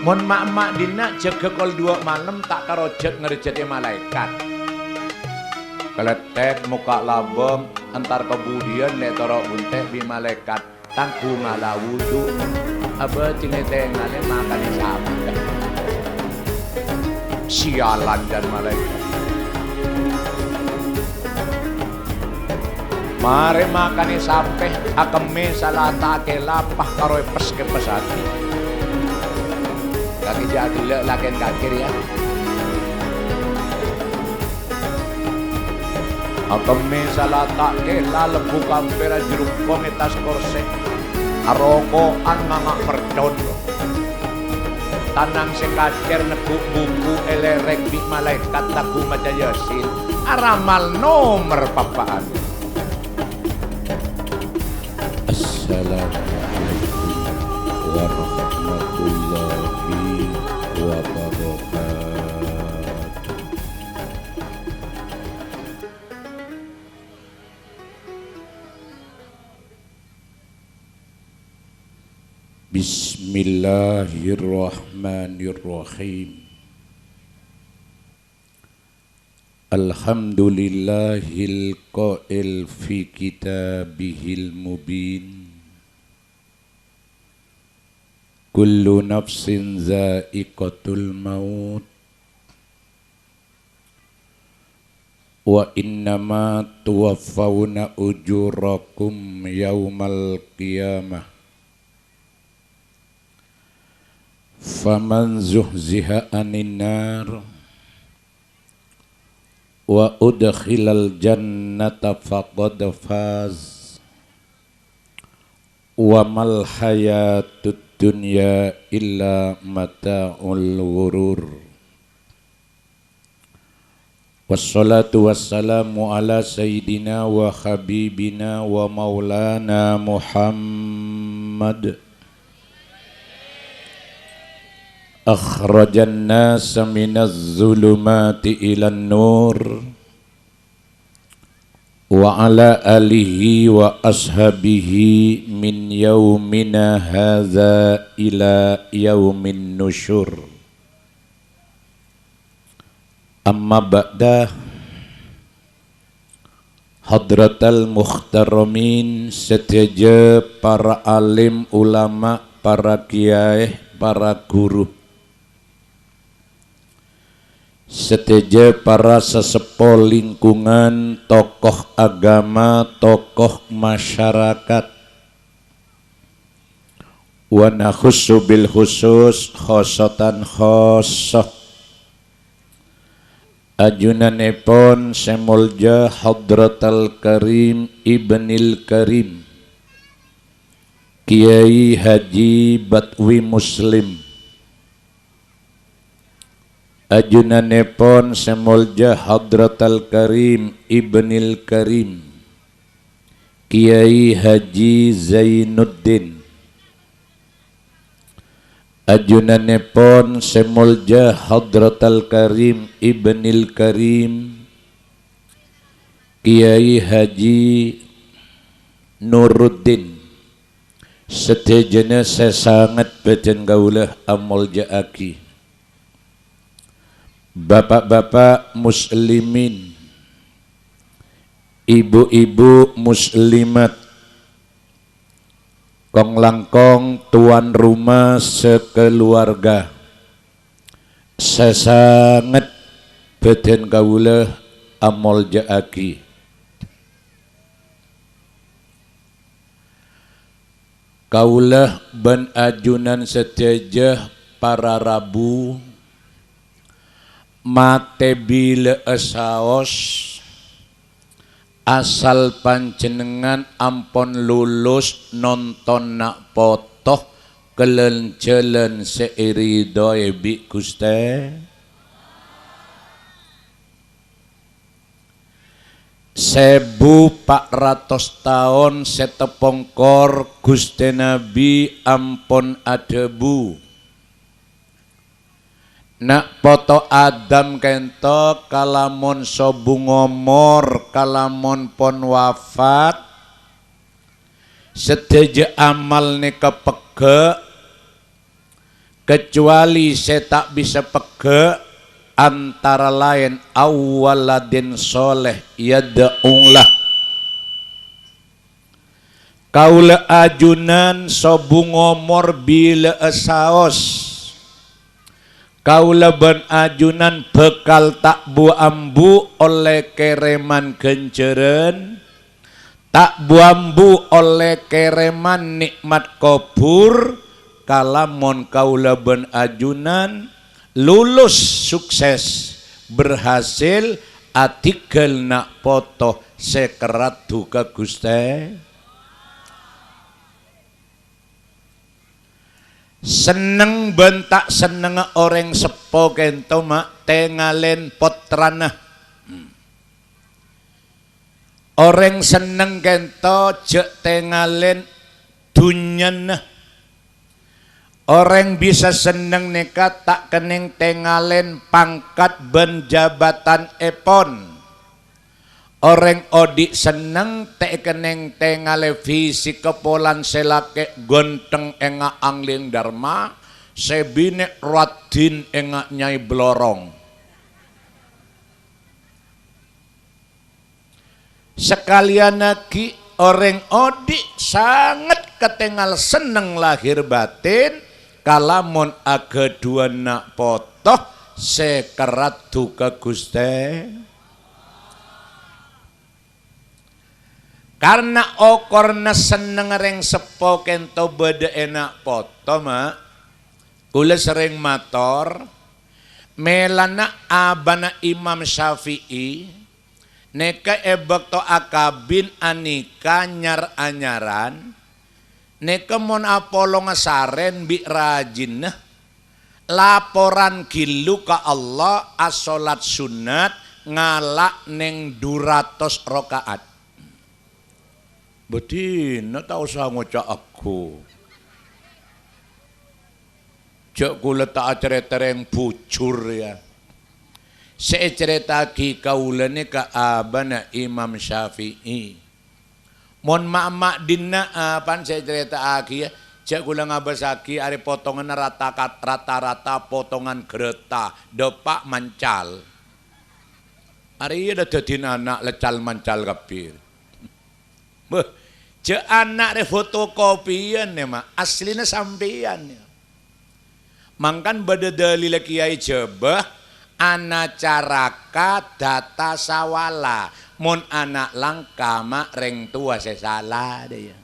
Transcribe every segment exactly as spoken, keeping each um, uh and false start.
Mon ma'-emma' dinna' jâgâ kol duwâ' malem ta' karojhât ngarjhâtè malaèkat. Kalèttèk mokka' labâng, entar kabudiyân lè' toro' bunte' bi' malaèkat. Tangghung ala wudu, abâ' cengètèngalè makanè sapè. Sialan dân malaèkat. Marè makanè sapè, akemmè salata kèla pas karo èpès-kèpèssaghi. Kakè jhâ' ghellâ' lakèn kakè rèya. Akemmè salata kèla lebbu kampèra jhârukong è attas korsè. Aroko'an nganga' mercon. Tanang sè kacèr neggu' buku èlèrèk bi' malaèkat lagghu maca Yasin. Aramal nomer pappa'an. Assalamualaikum warahmatullahi wabarakatuh. Bismillahirrahmanirrahim. Alhamdulillahil qail fi kitabihil mubin. Kullu nafsin za'iqatul maut. Wa innama tuwaffawna ujurakum yaumal qiyamah. Faman zuhziha 'anin nar wa udkhilal jannata faqad faz. Wa mal hayatud dunya illa mata'ul ghurur. Wassalatu wassalamu ala sayyidina wa habibina wa maulana Muhammad. Akhrajan nasa minaz zulumati ilan nur. Wa ala alihi wa ashabihi min yaumina hadza ila yaumin nusyur. Amma ba'da, hadratal muhtaramin, sadhâjâ para alim ulama, para kiyaè, para guru. Sadhâjâ para saseppo lingkungan, tokoh agama, tokoh masyarakat. Wa nakhussu bil khusus, khosotan khosoh. Ajunanèpon sè molja Hadratal Karim Ibnil Karim, Kiai Haji Batwi Muslim. Ajunanèpon sè molja Hadratal Karim Ibnil Karim, Kiai Haji Zainuddin. Ajunanèpon sè molja Hadratal Karim Ibnil Karim, Kiai Haji Nuruddin. Sadhâjâna sè sanget bhâdhân kaulâ amolja'aghi. Bapa'-bapa' muslimin, ibu-ibu muslimat, kong-langkong tuan rumah sakaluarga, sè sanget bhâdhân kaulâ amolja'aghi. Kaulâ bân ajunan sadhâjâ para rabu, matè bilâ'â saos, asal panjhennengngan ampon lulus nonton na' poto ka lan-jhâlân sè èridhâi bi' Ghustè. Sèbu pa' ratos taon sè tapongkor Ghustè Nabbhi ampon adhâbu, "Na' poto Adam kènto kalamon sobung omor, kalamon pon wafat, sadhâjâ amal nèka pegghâ', kecuali sè ta' bisa pegghâ', antara laèn aw waladin shaleh yad'u lah. Kaulâ ajunan sobung omor bilâ'â saos. Kaulâ bân ajunan bhâkal ta' bu-ambu ollè kèrèman ghânjhârân, ta' bu-ambu ollè kèrèman nè'mat kobhur, kalamon kaulâ bân ajunan lulus sukses, berhasil, adhingghâl na' poto sè karaddhu ka Ghustè. Senneng bân ta' sennengnga orèng seppo kènto, ma', tèngalèn pottrana. Hmm. Orèng senneng kènto jhâ' tèngalèn dhunnyana. Orèng bisa senneng nèka ta' kennèng tèngalèn pangkat bân jabatanèpon. Orèng odi' senneng ta' kennèng tèngalè fisikka polana sè lakè' ghântheng ènga' angling dharma, sè binè' raddhin ènga' nyai blorong. Sakalèyan aghi' orèng odi' sanget katèngal senneng lahir batin, kalamon aghâdhuwân na' poto sè karaddhu ka Ghustè. Karna okoranna senneng rèng seppo kènto bâdâ è na' poto, ma'. Kaulâ serrèng mator, mèlana abana Imam Syafi'i, nèka è bâkto akabin anika nyar-anyaran, nèka mon apolonga sarèn bi' rajina, laporan ghillu ka Allah asolat sunnat ngala' nèng du ratos raka'at. Bâdina ta' osa ngoca' aghu. Jhâ' kaulâ ta' acarèta rèng bujur, ya. Sè ècarèta'aghi kaulâ nèka abana Imam Syafi'i. Mon ma'-emma' dinna' apan sè ècarèta'aghi, ya, jhâ' kaulâ ngabâsaghi arè potonganna rata-, rata-rata potongan grata, dâpa' mancal. Arèya dhâddhiyâ ana' leccal mancal kabbhi. Bâh, jhâ' ana' rè fotokopiyan, ya, ma', asllina sampèyan, ya. Mangkana bâdâ dalilla Kèyaè Jhâbâ, "Ana caraka data sawala, mon ana' langka ma' rèng towa sè sala," dâ' iyâ.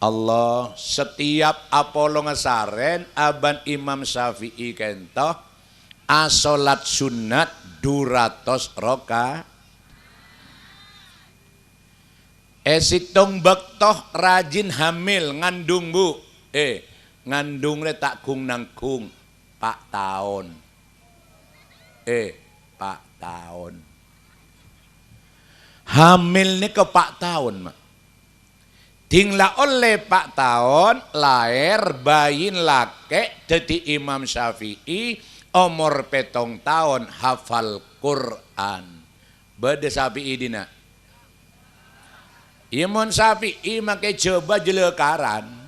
Allah, setiap apolonga sarèn abân Imam Syafi'i kènto, asolat sunnat du ratos raka-, È sèttong bâkto rajin hamil, ngandung, Bu. Eh, ngandung rè ta' gung-nanggung, pa' taon. Eh, pa' taon. Hamil nèka pa' taon, Ma'. Dhing la ollè pa' taon, laèr bâi lakè' dhâddhi Imam Syafi'i, omor pèttong taon, hafal Qur'an. Bâdâ Syafi'i dinna'. Iyâ, mon Syafi'i makè Jhâbâ jhâlâkaran.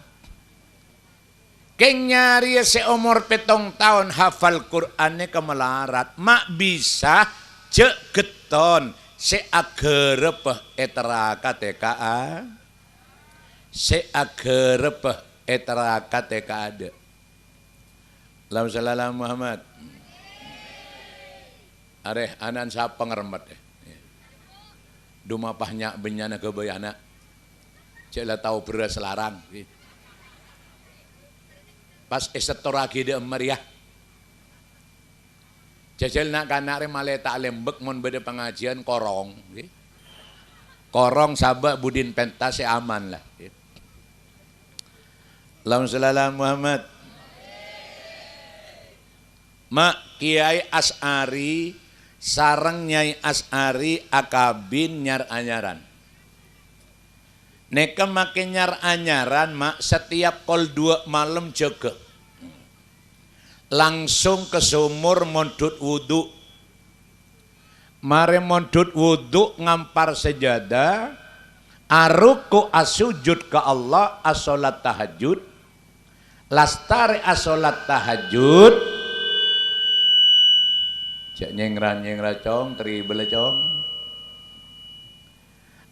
Kèng nyarèya sè omor pèttong taon hafal Qur'an nèka malarat, ma' bisa jhâ' ghetton sè aghârâbbhâ èterrakadhi ka a-, sè aghârâbbhâ èterrakadhi ka adâ'. Allahumma shalli ala Muhammad. Arè, ana'na sapa ngaremmet, eh? Dumapah nya'-bânnya'na ghâbây ana'. Jhâ' la tao bherrâs larang, eh. Pas èsettorraghi dâ' emma rèya. Jhâjhâl na'-kana' rè malè ta' lèmbek mon bâdâ pangajiân korong, eh. Korong sabâ' budina pènta sè aman, la, eh. Allahumma shalli ala Muhammad. Ma', Kèyaè Asy'ari sareng Nyai Asy'ari akabin nyar-anyaran. Nèka makè nyar-anyaran, Ma', setiap kol dua malem jâgâ. Langsung ka somor mondhut wudu. Marè mondhut wudu, ngampar sajâdâ, aruku' asojud ka Allah, asolat tahajjud, Lastarè asolat tahajjud. Jhâ' nyèngra-nyèngra, Cong, tribel, Cong.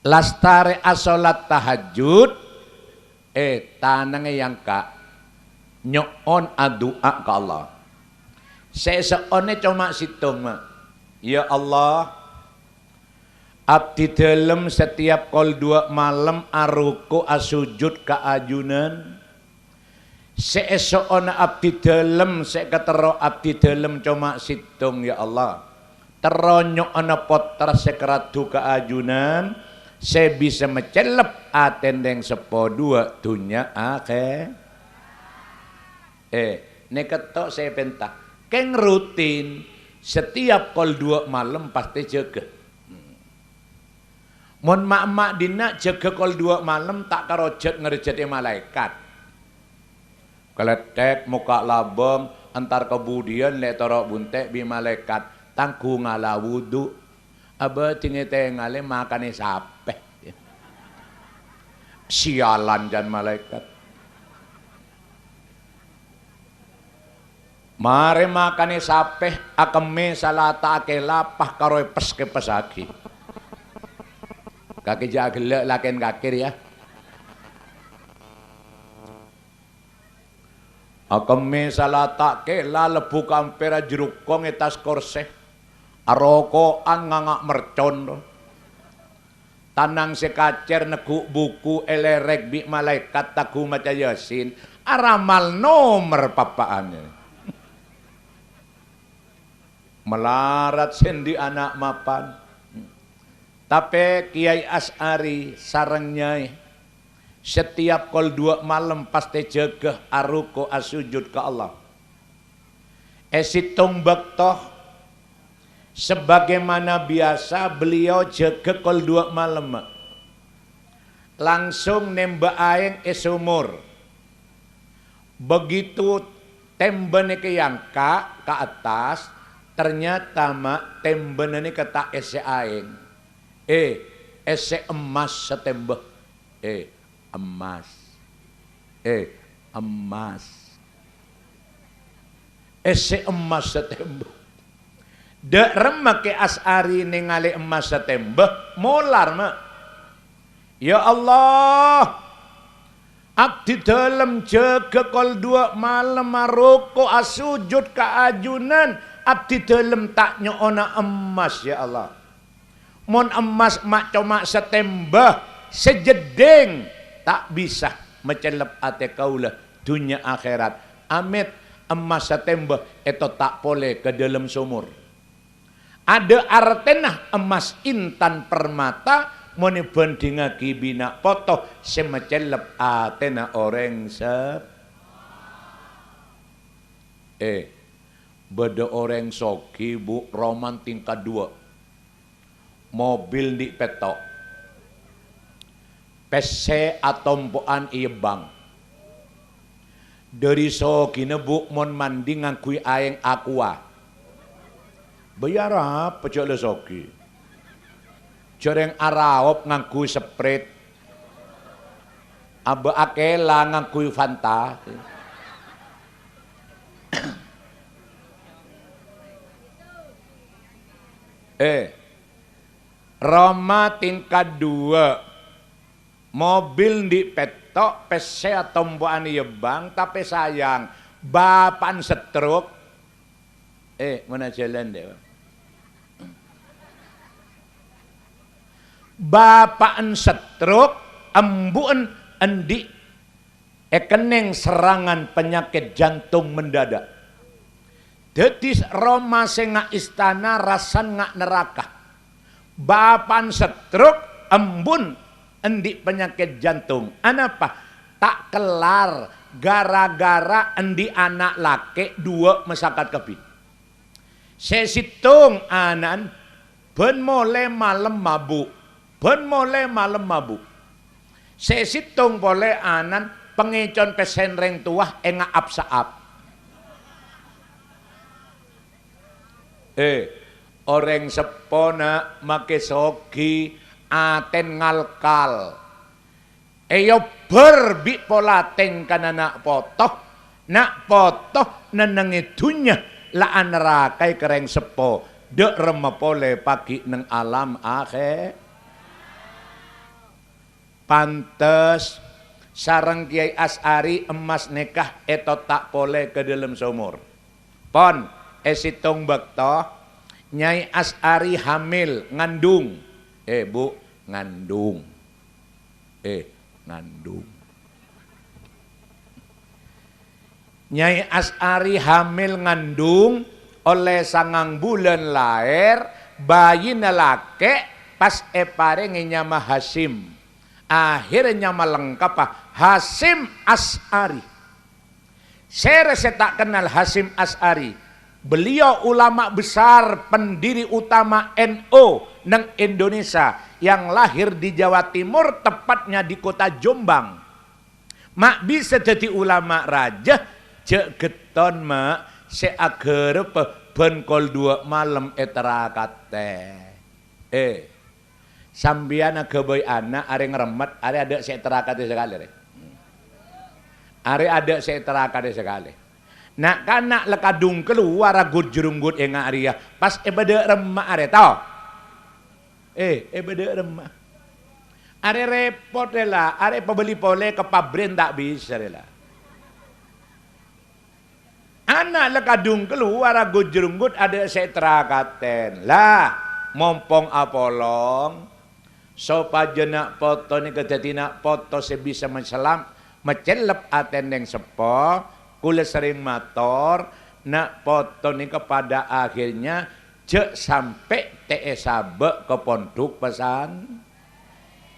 Lastarè asolat tahajjud, eh, tanangè yangka, nyo'on adu'a ka Allah. Sè èso'onè coma sèttong, Ma'. Ya Allah, abdhi dhâlem setiap kol duwâ' malem aruku' asujud ka ajunan. Sè èso'ona abdhi dhâlem, sè èkaterro abdhi dhâlem coma sèttong, ya Allah. Terro nyo'ona pottra sè karaddu ka ajunan, sè bisa macellep atèn rèng seppo duwâ' dhunnya akhè-, eh, nèka to' sè èpènta. Kèng rutin, setiap kol duwâ' malem pastè jâgâ. Mon ma'-emma' dinna' jâgâ kol duwâ' malem ta' karojhât ngarojhâtè malaèkat. Kalèthèk mokka' labâng, entar kabudiyân lè' toro' bunte' bi' malaèkat, tangghu ngala' wudu. Abâdingè tengalè makanè sapè. Sialan can malaèkat. Marè makanè sapè, akemmè salata akèla pas karo èpès-kèpèssaghi. Kakè jhâ' ghellâ' lakèn kakè rèya. Akemmè salata akèla lebbhu ka ampèra jhârukong è attas korsè. Aroko'an nganga' mercon. Tanang sè kacèr neggu' buku èlèrèk bi' malaèkat tangghu maca Yasin, aramal nomer pappa'an. Malarat sè andi' ana' mapan. Tapè Kèyaè Asy'ari sareng Nyaè, setiap kol duwâ' malem pastè jâgâ aruku' asujud ka Allah. È sèttong bâkto, sebagaimana biasa, beliau jâgâ kol duwâ' malem. Langsung nèmbâ aèng è somor. Begitu tèmbâ nèka èyangka' ka attas, ternyata, ma', tèmbâna nèka ta' èssè aèng. Eh, èssè emmas satèmbâ. Eh, emmas. Eh, emmas. Èssè emmas satèmbâ. Dâ' remma Kè Asy'ari nèngalè emmas satèmbâ, molar, ma'. Ya Allah, abdhi dhâlem jâgâ kol duwâ' malem aruku' asujud ka ajunan, abdhi dhâlem ta' nyo'ona emmas, ya Allah. Mon emmas ma' coma satèmbâ, sajeddhing, ta' bisa macellep atè kaulâ dhunnya akhèrat. Amèt emmas satèmbâ ètotta' polè ka dhâlem somor. Adâ' artèna emmas intan permata mon èbhândhingngaghi binah poto sè macellep atèna orèng sè-, eh, bâdâ orèng soghi, Bu, roman tingkat duwâ'. Mobil andi' pètto'. Pèssè atompo'an è bank. Dâri soghina, Bu, mon mandi ngangghuy aèng Aqua. Bâjâr apa jhâ' la soghi? Jhârèng araop ngangghuy Sprite. Abâ' akèla ngangghuy Fanta. Eh, roma tingkat duwâ'. Mobil andi' pètto', pèssè atompo'an è bank, tapè sayang, bapa'na stroke. Eh, mon ajhâlân, dek. Bapa'na stroke, embu'na andi' èkennèng serangan penyakit jantung mendadak. Dhâddhi roma sè nga' istana, rassana nga' naraka. Bapa'na stroke, embu'na andi' penyakit jantung. Anapa? Ta' kellar gara-gara andi' ana' lakè' duwâ' masakat kabbhi. Sè sèttong ana'na bân molè malem mabu', bân molè malem mabu'. Sè sèttong polè ana'na pangècon pèssèna rèng towa ènga' ap-saap. Eh, orèng seppona makè soghi, atèna ngalkal. Èobbhâr bi' pola tèngkana na' poto, Na' poto nennengngè dhunnya la anerrakaè ka rèng seppo, dâ' remma polè paghi' neng alam akhè-, Pantes sareng Kèyaè Asy'ari emmas nèka ètotta' polè ka dâlem somor. Pon, è sèttong bâkto, Nyai Asy'ari hamil, ngandung. Eh, Bu, ngandung. Eh, ngandung. Nyai Asy'ari hamil ngandung, ollè sangang bulân laèr, bâjina lakè', pas èparèngè nyama Hasyim. Ahèrra nyama lengkappa Hasyim Asy'ari. Sèrè sè ta' kennal Hasyim Asy'ari? Beliau ulama besar, pendiri utama N U neng Indonesia, yang lahir di Jawa Timur, tepatnya di kota Jombang. Ma' bisa dhâddhi ulama rajâ, jhâ' ghetton, Ma', sè aghârâbbhâ bân kol duwâ' malem èterrakatè. Eh, sampèyan aghâbây ana' arè ngremmet, arè adâ' sè èterrakatè sakalè, rè. Arè adâ' sè èterrakatè sakalè. Na'-kana' la kadhung kalowar aghut-jhârungghut enga' rèya, pas èbâdâ' remma arè, to? Eh, èbâdâ' remma. Arè rèpot, rè, la. Arè pabâli polè ka pabrèn ta' bisa, rè, la. Ana' la kadhung kalowar aghut-jhârungghut adâ' sè èterrakatè. La, mompong apolong, sopajâ na' poto nèka dhâddhi na' poto sè bisa maselam-, macellep atèna rèng seppo, kaulâ serrèng mator, na' poto nèka padâ akhèrra jhâ' sampè' ta' èsabâ' ka pondhuk pesan-,